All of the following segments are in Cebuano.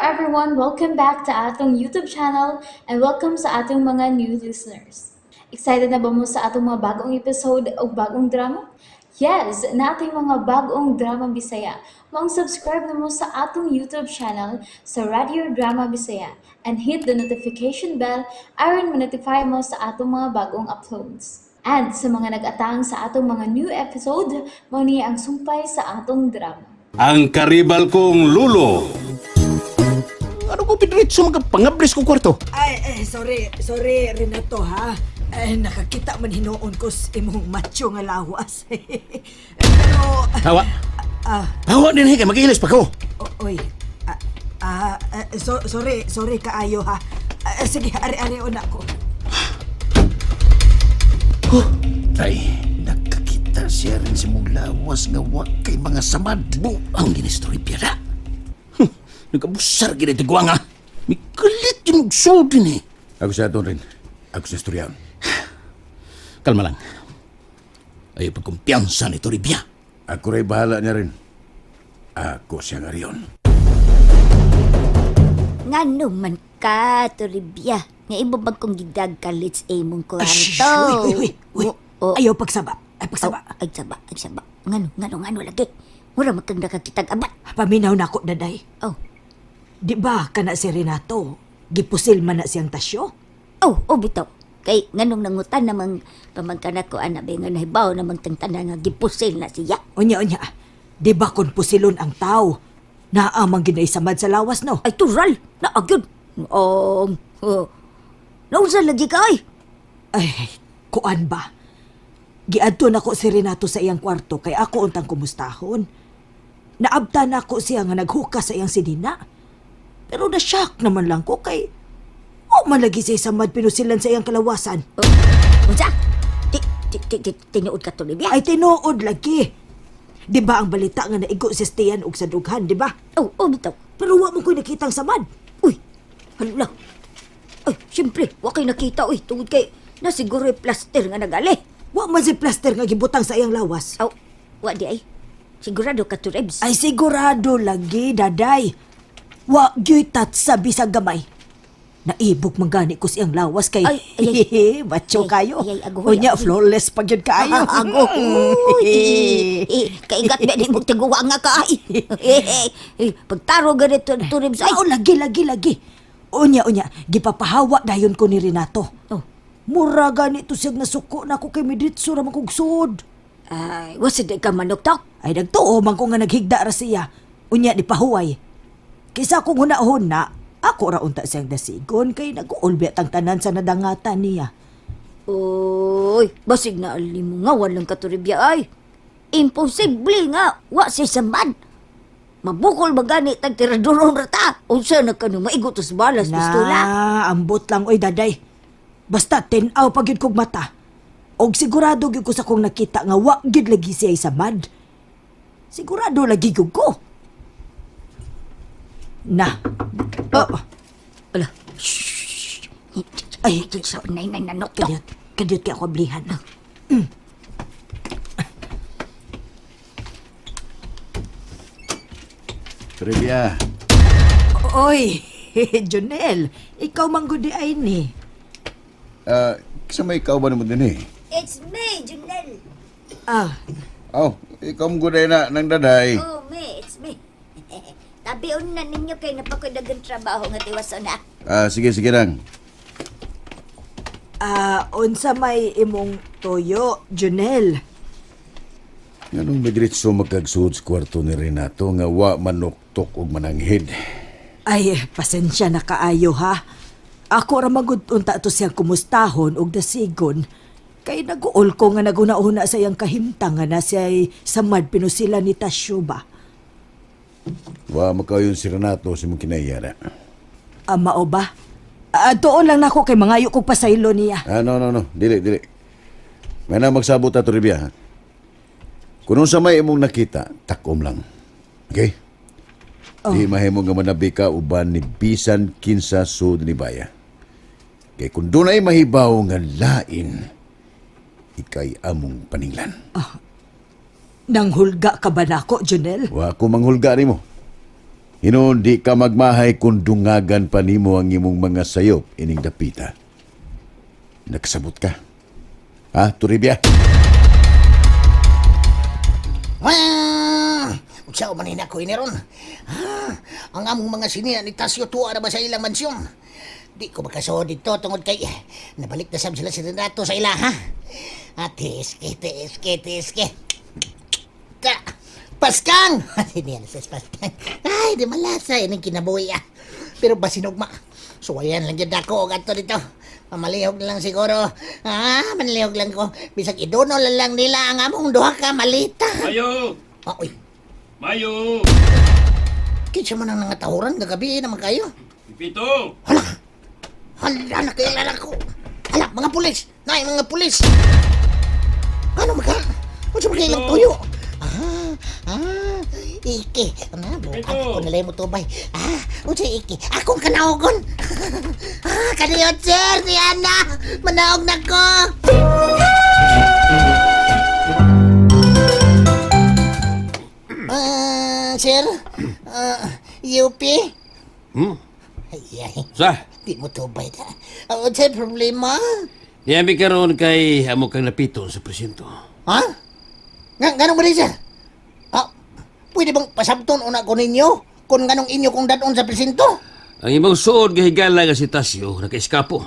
everyone! Welcome back to atong YouTube channel and welcome sa atong mga new listeners. Excited na ba mo sa atong mga bagong episode o bagong drama? Yes, nating mga bagong drama Bisaya. Maong subscribe na mo sa atong YouTube channel sa Radio Drama Bisaya and hit the notification bell aron ma-notify mo sa atong mga bagong uploads. And sa mga nag-atang sa atong mga new episode, mao ni ang sumpay sa atong drama. Ang karibal kong lulo. Ano ko pidritso mga pangablis kong kwarto? Ay, eh, sorry, sorry Renato ha. Eh, nakakita man hinuon ko sa imong macho nga lawas. Pero, Tawa. ah, Tawa din kay magiilis pa ko. oy, sorry, sorry kaayo ha. Ah, sige, ari-ari una ko. Tay, nakakita siya rin sa mong lawas nga wa kay mga samad. Buang ginistorya pira. Nagabusar gina ito guwanga. Mikalit yung din eh. Ako sa aton rin. Ako sa istoryaon. Kalma lang. Ayaw pagkumpiyansa ni Toribia. Ako rin bahala niya rin. Ako siya nga riyon. Ngano man ka, Toribia. Nga ibo bag kong gidag kalit sa imong kwarto. Shh, uy, uy, uy, uy. Oh, oh. Ayaw pagsaba, ay pagsaba. Oh, ay saba, ay saba. Ngano, ngano, ngano lagi. Mura man kang nakakitag abat. Paminaw na ako, daday. Oh, Di ba kana si Renato? Gipusil man na siyang tasyo? oh, oh bitaw. Kay nganong nangutan namang pamangkana ko ana ba nga nahibaw namang tangtana nga gipusil na siya. Unya, unya. Di ba kung pusilon ang tao? Naamang ginaisamad sa lawas, no? Ay tural, naagyod. Oh. Naunsa lagi ka ay? Ay, kuan ba? Giadto nako si Renato sa iyang kwarto kay ako untang kumustahon. Naabta nako siya nga naghukas sa iyang sinina. Pero na-shock naman lang ko kay o man lagi siya samad pinusilan sa iyang kalawasan. Oh, unsa? Ti ti ti, ti tinuod ka Toribia? Ay tinuod lagi. Di ba ang balita nga naigo si Stian og sa dughan, di ba? Oh, oh bitaw. Pero wa mo ko'y nakitang samad. Uy, hala. Ay, siyempre, wa kay nakita, uy, tungod kay nasiguro yung plaster nga nagali. Wa man si plaster nga gibutang sa iyang lawas. Aw, wa di ay. Sigurado ka to, Rebs. Ay sigurado lagi, daday. Wa gyuy tatsa bisag gamay. Naibog man gani ko siyang lawas kay Ay, ay, ay. macho Ay, kayo. ay, ay, agoy, Unya agoy. flawless pag yun kaayo. Agoy. Eh, kaigat ba ni mong tiguwa nga ka ay. Eh, eh, pagtaro ganito to, Rebs, ay. Ay, lagi lagi lagi. Unya unya, gipapahawa dayon ko ni Renato. Oh. Mura gani to siyang nasuko na ko kay midritso ra man kog sud. Ay, wasa di ka manuktok. Ay nagtuo man ko nga naghigda ra siya. Unya di pahuway. Kaysa akong huna-huna, ako ra unta siyang dasigon kay nag-uulbi tang tanan sa nadangatan niya. Uy, basig na alim mo nga, walang katuribya ay. Imposible nga, wa si samad. Mabukol ba gani tag tiraduron rata? Unsa na kanu maigot sa balas pistola. Na, ambot lang oy daday. Basta tinaw pa gyud kog mata. Og sigurado gyud ko sa kong nakita nga wa gyud lagi siya samad. Sigurado lagi gyud ko. Na. Oh, Ala. Shh. Ay, Ay, sa nay nay nanoktok. kadiyot, kadiyot kay ako ablihan. Trivia. Oy, Jonel, ikaw man gud di ay ni. Ah, kisa may ikaw ba naman din eh? It's me, Junel. Ah, Oh, ikaw mo guday na ng daday. Oh, me, it's me. Tabion na ninyo kay napakoy dagang trabaho nga tiwason na. Ah, sige, sige lang. ah, unsa may imong toyo, Jonel? Nganong midritso magkagsuod sa kwarto ni Renato nga wa manuktok og mananghid. Ay, pasensya na kaayo ha. Ako ra magud unta to siyang kumustahon og dasigon. Kay naguol ko nga naguna-una sa iyang kahimtang nga na siya'y samad pinusila ni Tasyo ba. Wa makayon si Renato sa mong kinahiyara. Ama o ba? Ah, doon lang nako kay mangayo kog pasaylo niya. Ah, no, no, no. Dili, dili. May na magsabot ta, Trivia. Ha? Kung unsa may imong nakita, takom lang. Okay? Oh. Di mahimo nga manabi ka uban ni bisan kinsa sud ni baya. Kay kung dunay mahibaw nga lain, ikay among paninglan. Nanghulga ka ba nako, Jonel? Wa ko manghulga nimo. Hinuon di ka magmahay kung dungagan pa nimo ang imong mga sayop ining dapita. Nagsabot ka. Ha, Toribia? Ah! Unsa man ni nako ini ron? Ah, ang among mga sinia ni Tasyo tuwa na ba sa ilang mansyon? Di ko makasuod dito tungod kay nabalik na sab sila si Renato sa ila ha. Ah, tiske, tiske, tiske. Ta, Paskang! Hindi yan sa Paskang. Ay, di malasa. Yan ang kinabuhi ah. Pero basinugma. Suwayan lang yun ako og ato dito. Mamalihog na lang siguro. Ah, manlihog lang ko. Bisag iduno lang lang nila ang among duha ka malita. Mayo! Ah, uy. Mayo! Kinsa man ang nangatahuran gagabi naman kayo. Pipito! Hala! Hala, nakailala ko. Hala, mga pulis! Nay, mga pulis! Ano maka? Unsa man kailang tuyo? Ah, ah, iki. Ano, bukan ko nalay mo tubay. Ah, unsa iki? Akong kanaogon. Ah, kaniyot sir, si Ana. Manaog na ko. Ah, sir, ah, UP? Hmm? Ay, ay. Sa? Di mo tubay na. Uh, unsay problema? Niyami karon kay amo kang napiton sa presinto. Ha? Nga, ganun ba rin, sir? Ah, pwede bang pasabton una ko ninyo? Kung ganong inyo kong dadon sa presinto? Ang imong suod nga higala nga si Tasyo nakaiskapo.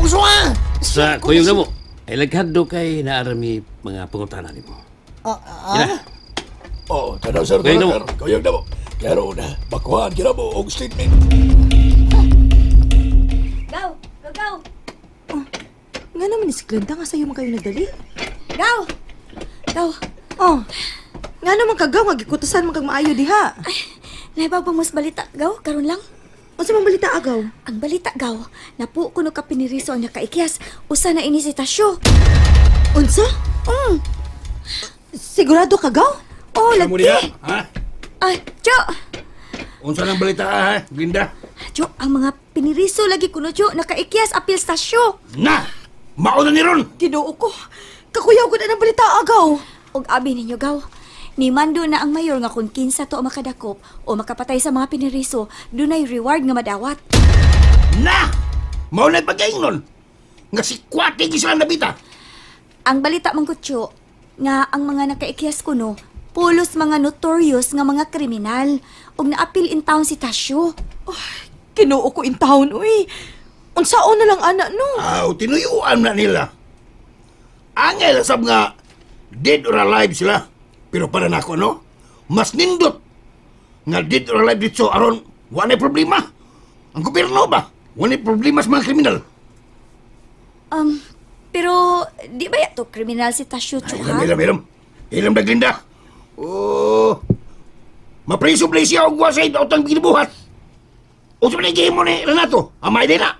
Uso ah! Sa kuyog na mo. Ay laghadlo kay naarami mga pangutana nimo. Ah, ah, Ina. Oh, tanaw sir, Kuyog na tanaw mo. sir. Kuyog na mo. Karon, bakuhan kita mo og statement. Gaw, gaw, gaw. Nga naman ni si Glenda nga sa'yo man kayo nagdali. Gaw. Gaw. Oh, nga naman kagaw, nga gikutusan man kag maayo diha. Naibaw pa mas balita, gaw, karon lang. Unsa man balita agaw? Ang balita, gaw, napu kuno ka piniriso ang nakaikyas, usa na ini si Tasyo. Unsa? Sigurado ka gaw? Oh, Mo lagi. diha, ha? Ay, Cho! Unsa nang balita ha, Glinda? Cho, ang mga piniriso lagi kuno, Cho, nakaikyas apil stasyo. Na! Mao na ni ron. Ginoo ko. Kakuyaw ko na ng balita agaw. Og abi ninyo, gaw. Ni mando na ang mayor nga kung kinsa to ang makadakop o makapatay sa mga piniriso, dunay reward nga madawat. Na! Mao na pagkaingnon. Nga si Kwate gisa nabita. Ang balita man ko, Cho, nga ang mga nakaikyas kuno, pulos mga notorious nga mga kriminal ug naapil in town si Tasyo. Ginoo ko in town, uy. Unsaon na lang ana no? Aw, tinuyuan na nila. Angay lang sab nga dead or alive sila. Pero para nako no, mas nindot nga dead or alive dito aron wala problema. Ang gobyerno ba? Wala problema sa mga kriminal. Pero di ba yato kriminal si Tasyo, Cho, Ilam, ha? ilam, ilam. Ilam na Glinda. Oh. Mapriso pa siya og wasay utang ginibuhat. Unsa man gihimo ni Renato? Amay din na.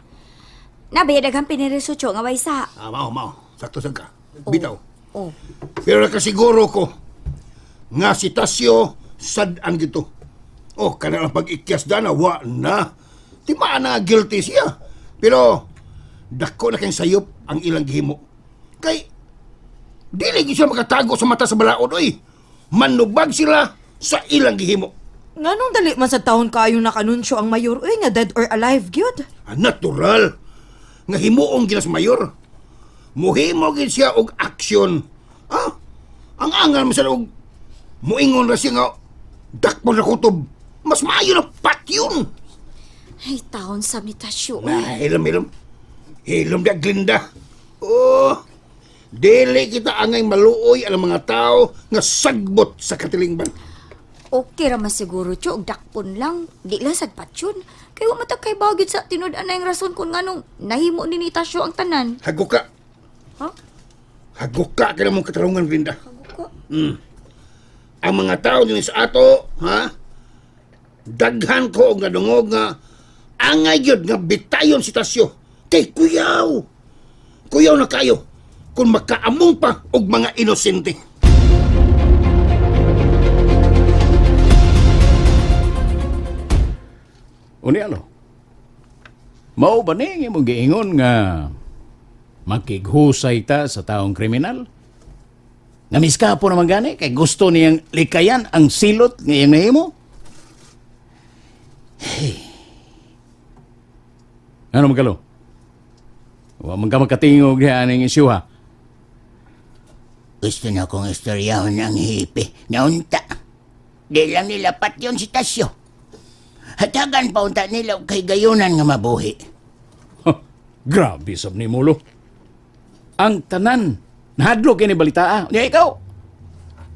Nabaya daghang piniriso, Cho, nga waysa. Ah, mao, mao. Sakto sad ka. Bitaw. Oh. Pero nakasiguro ko nga si Tasyo sad-an gito. Oh, kana lang pag-ikyas dana, wa na. Di na guilty siya. Pero dako na kayong sayop ang ilang gihimo. Kay dili gyud siya makatago sa mata sa balaod oy. Manubag sila sa ilang gihimo. Nganong dali man sa taon kayo nakanunsyo ang mayor uy nga dead or alive gyud. Ah, natural nga himuong gilas mayor. Muhimo gid siya og aksyon. Ah, ang angal man siya og muingon ra siya nga dakpon ra kutob. Mas maayo na patyon. Ay, taon sa ni Tasyo. Na, hilom, hilom. Hilom da, Glinda. Oh, dili kita angay maluoy ang mga tao nga sagbot sa katilingban. Okay ra man siguro, Cho. Og dakpon lang. Di lang sad patsyon. Kay wa man ta kay bagid sa tinud anay ang rason kung nganong nahimo ni ni Tasyo ang tanan. Haguka. Ha? Haguka ka na mong katarungan, Glinda. Haguka. Ang mga tao din sa ato, ha? Daghan ko og nadungog nga angay gyud nga bitayon si Tasyo. Kay kuyaw. Kuyaw na kayo kung makaamong pa og mga inosente. Uni ano? Mao ba ni ang imong giingon nga makighusay ta sa taong kriminal? Nga miskapo naman gani kay gusto niyang likayan ang silot nga iyang nahimo? Ano magkalo? Wa man ka makatingog diha aning isyu ha. Gusto na kong istoryahon ang hipi. Naunta. Di lang nila patyon si Tasyo. Hatagan pa unta nila og kay gayunan nga mabuhi. Huh, grabe sab ni Molo. Ang tanan nahadlok kini balita. Nya ikaw.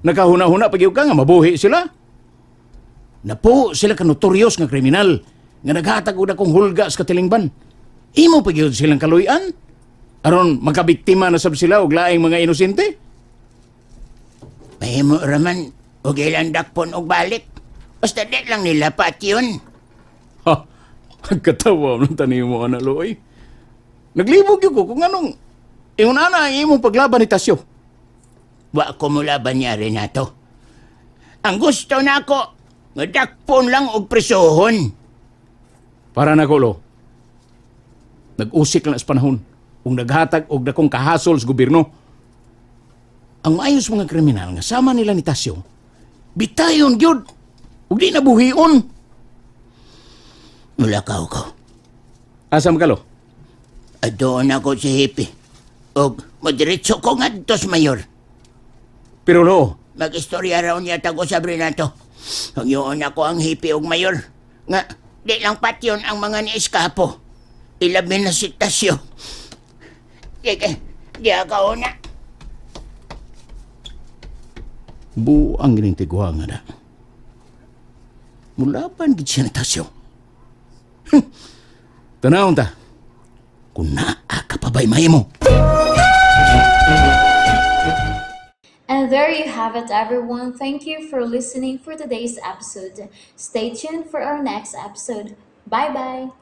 Nakahuna-huna pag ka nga mabuhi sila. Napo sila ka notorious nga kriminal nga naghatag og dakong hulga sa katilingban. Imo pa gyud silang kaluy-an. Aron makabiktima na sab sila og laing mga inosente. Mahimo raman og ilang dakpon og balik. Basta di lang nila patyon. Ha, katawa mo ng mo ana Loy. Naglibog yun ko kung anong ingon ana ang imong paglaban ni Tasyo. Wa ko mulaban niya, Renato. Ang gusto nako, nga dakpon lang og presohon. Para na ko, lo. Nag-usik lang sa panahon ug naghatag og dakong kahasol sa gobyerno. Ang maayos mga kriminal nga sama nila ni Tasyo, bitayon gyud ug di na buhion. Mulakaw ko. Asa man ka, lo? Adoon ako si Hippie. Og madiretso ko ngadto sa mayor. Pero lo, Mag-istorya raw niya tago sa Renato. Hangyoon ako ang hippie og mayor. Nga, di lang patyon ang mga ni-eskapo. Ilabi na si Tasyo. Sige, di ako una. Buang gining tiguang nga na. Mulaban gid siya ni Tasyo. Tanawon ta. Kung naa ka pa ba'y mahimo? And there you have it, everyone. Thank you for listening for today's episode. Stay tuned for our next episode. Bye bye.